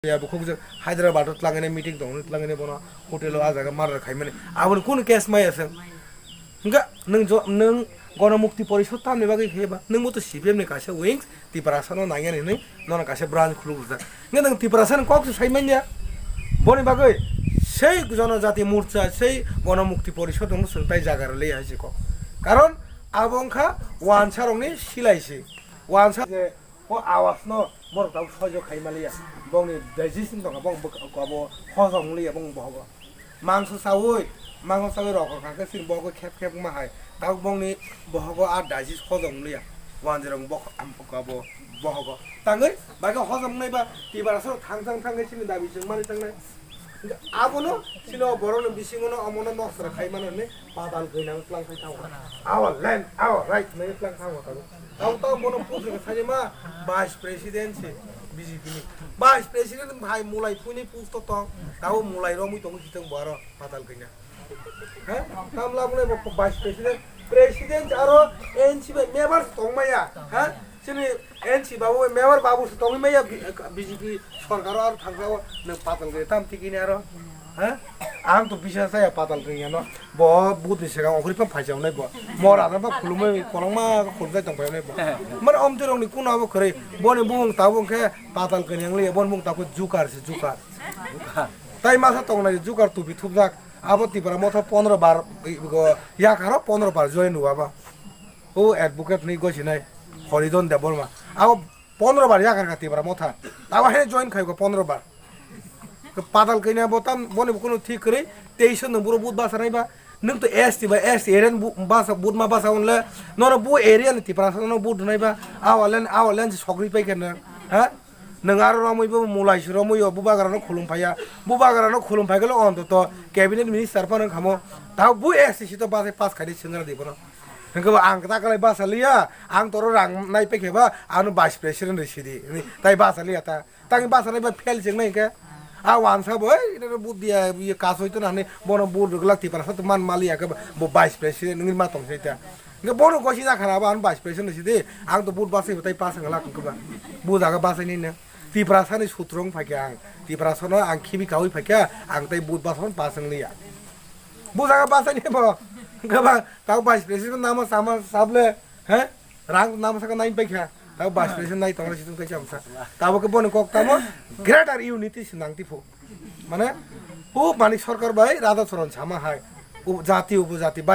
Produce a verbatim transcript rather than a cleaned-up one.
Ya, bukhuk jwk Hyderabad o twlangwi meeting tong, twlangwi bono hotel o ah jaga murder khaimani. Aboni kunu case maya se. Hwnkha nwng jo-, nwng Gonomukti Porishod tamni bagwi khe ba? Nwng bo to C P M ni kaisa wings, Tiprasa no nangya hinwi nono kaisa branch khuluk rijak. Hwnkhe nwng Tiprasa ni kok se sai manya. Boni bagwi sei Jonojati Morcha, sei Gonomukti Porishod no swng tai jaga rwliya hai se kok. Karon abo wngkha wansa rokni silai se. Wansa je o awas no borok tabuk soijo khai maliya. Bongni digestion tongkha, bong bwk-, abo hojom wng liya bong bohogo. Mangso chawi, mangso chawi rok rok kha khe chini bohogo khep khep wngma hai. Tabuk bongni bohogo a digest hojom wng liya. Wanjirok bok-, am-, abo bohogo. Tangwi bagwi hojom wngnai ba Tiprasa rok thang thang thang khe chini dabi chwng mani tangnai. Abono chini o borokni bisingo no omono nosra khai mano hinwi patal gwnang tlang khai thango. Our land, our right hinwi tlang thango tabuk. Tabuk tamo bono puthwk sajima vice president se B J P ni. Vice president hai mulai phuini post o tong, tabuk mulai romwi tongo hitong bo aro patal gwnang. Ha? Tam labwnai bo vice president, president aro N C bai member tongmaya. Ha? Chini N C babu bai member babu se tongwi maya B J P sorkar o aro thansa o nwng patal gwnang tam tikini aro. Ha? Ang to biswas saya patal gwnang no. Bo but ni segang okri pa phaisa wnai bo. Mora na ba khulumai kolongma khulumjai tong phai wnai bo. Mane omtwi rok ni kuna bo khwrwi. Boni bumung tabuk khe patal gwnang liya, boni bumung tabuk jukar se jukar. Tai masa tongnai jukar tupi thupjak. Abo Tipra Motha pondro bar, i, go, yakaro pondro bar join rwaba. O advocate ni gosinai Horidon Debbarma. Abo pondro bar yakar ka Tipra Motha. Abo he join khai go pondro bar. Patal kanya bo tam boni bo kunu thik kwrwi. Teis no buro but basa nai ba. Nwng to S T ba S T area ni bu-, basa but ma basa onle. Nono bu area ni Tipra sa no but nai ba. Awalen, awalen sogri pai khe no. Ha? Nwng aro romwi bo mulai se romwi o bubagra no khulum phaiya. Bubagra no khulum phai khe ontoto cabinet minister phano wngkhamo. Tao bu S T C to basa pass khai de swngra di bono. Hwnkhe bo ang ta kalai basa liya, ang toro rang nai pai khe ba ano vice president rwi sidi. Tai basa liya ta. Tangwi basa nai ba fail jeng nai khe. A wansa bo ei ino but dia ye kasoi to nani bono but rwglak Tipra sa to man maliya khe bo vice president wngwi ma tong sai ta. Hwnkhe bono gosi jakha na ba ano vice president sidi, ang to but basai bo tai pass wng lak wngkhe ba. Bu jaga basai nini. Tiprasa ni sutro wng phaikha ang. Tiprasa no ang khibi kaui phaikha, ang tai but basa pass wng liya. Bu jaga basai ni bo. Hwnkhe ba tao vice president namo sama sable, he? Rang namo saka nai paikha. Tao vice president nai tongra situng tai chamsa. Tabo khe bono kok tamo greater unity sinang tipu. Mane, o Manik Sarkar bai Radha Charan sama hai. O jati, o jati bai